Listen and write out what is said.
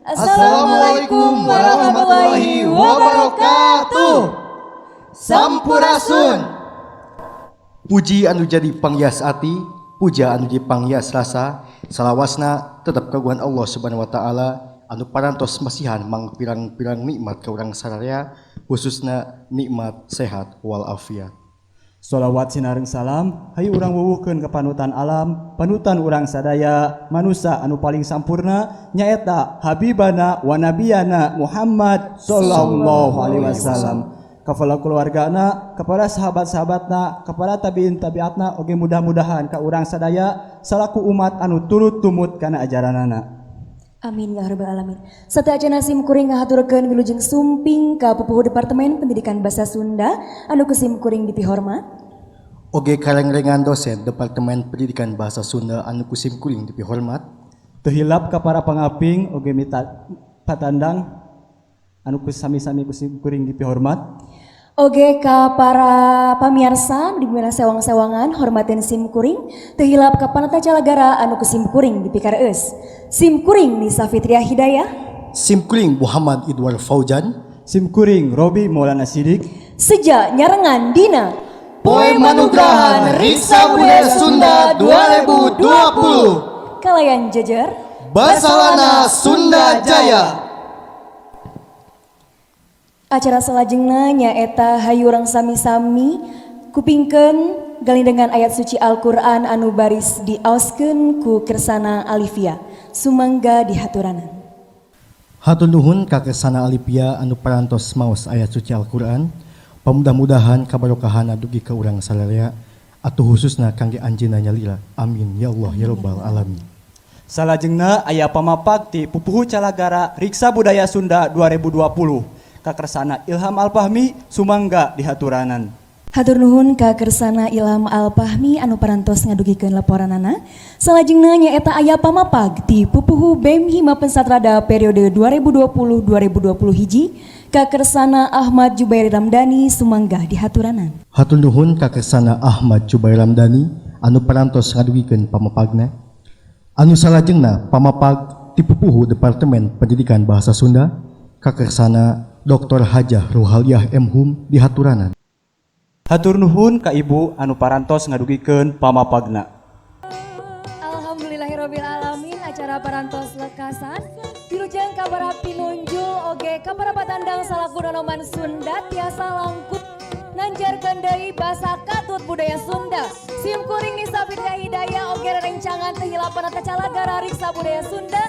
Assalamualaikum warahmatullahi wabarakatuh. Sampurasun. Puji anu jadi panghias ati, puja anu jadi panghias rasa, salawasna tetep kagungan Allah Subhanahu wa taala anu parantos masihan mangpirang-pirang nikmat ka urang sararea, khususna nikmat sehat walafiat. Sholawat sinareng salam hayu urang wuwuhkeun ka panutan alam, panutan urang sadaya, manusia anu paling sampurna, nyaeta Habibana wa Nabiyana Muhammad sallallahu alaihi wasallam, kepada keluargana, kepada sahabat-sahabatna, kepada tabiin tabiatna, oge mudah-mudahan ka urang sadaya salaku umat anu turut tumut kana ajaranana. Amin ya rabbal alamin. Sateuacanna sim kuring ngahaturkeun wilujeng sumping ka pupuhu Departemen Pendidikan Bahasa Sunda anu ku sim kuring dipihormat. Oge ka rengrengan dosen Departemen Pendidikan Bahasa Sunda anu ku sim kuring dipihormat. Teu hilap ka para pangaping oge mitra patandang anu ku sami-sami ku sim kuring dipihormat. Oge ka para pamiarsa di bumi sewang-sewangan hormatin sim kuring, teu hilap ka panata calagara anu ku sim kuring dipikareus. Sim kuring Nisa Fitria Hidayah. Sim kuring Muhammad Idwar Fauzan. Sim kuring Robi Maulana Sidik. Seja nyarengan dina Poe Manugrahan Riksa Budaya Sunda 2020. Kalayan jejer Basalana Sunda Jaya. Acara salajengna nyaeta hayu urang sami-sami kupingkeun galindengan ayat suci Al-Qur'an anu baris diaoskeun ku Kersana Alifia. Sumangga dihaturanan. Hatur nuhun ka Kersana Alifia anu parantos maos ayat suci Al-Qur'an. Pamudah-mudahan kabarokahan dugi ka urang sadaya atau khususna kangge anjeunna nyalira. Amin ya Allah ya rabbal alamin. Salajengna aya pamapag ti Pupuhu Calagara Riksa Budaya Sunda 2020. Kakersana Ilham Alfahmi, sumangga dihaturanan. Hatur nuhun ka Kersana Ilham Alfahmi anu parantos ngadugikeun laporanana. Salajengna nyaeta aya pamapag ti Pupuhu BEM Hima Pensatrada periode 2020-2020 hiji ka Kersana Ahmad Jubairi Ramdhani, sumangga dihaturanan. Hatur nuhun ka Kersana Ahmad Jubairi Ramdhani anu parantos ngadugikeun pamapagna. Anu salajengna pamapag ti Pupuhu Departemen Pendidikan Bahasa Sunda ka Kersana Dr. Hajah Ruhaliah M Hum, dihaturanan. Hatur nuhun ka ibu anu parantos ngadugikeun pamapagna. Alhamdulillahirabbil alamin, acara parantos lekasan. Wilujeng ka para pinunjul oge ka para patandang salaku nonoman Sunda tiasa langkung nanjarkeun deui basa katut budaya Sunda. Sim kuring Nisa Fitria Hidayah oge rerencangan teu hilap panata calagara Riksa Budaya Sunda.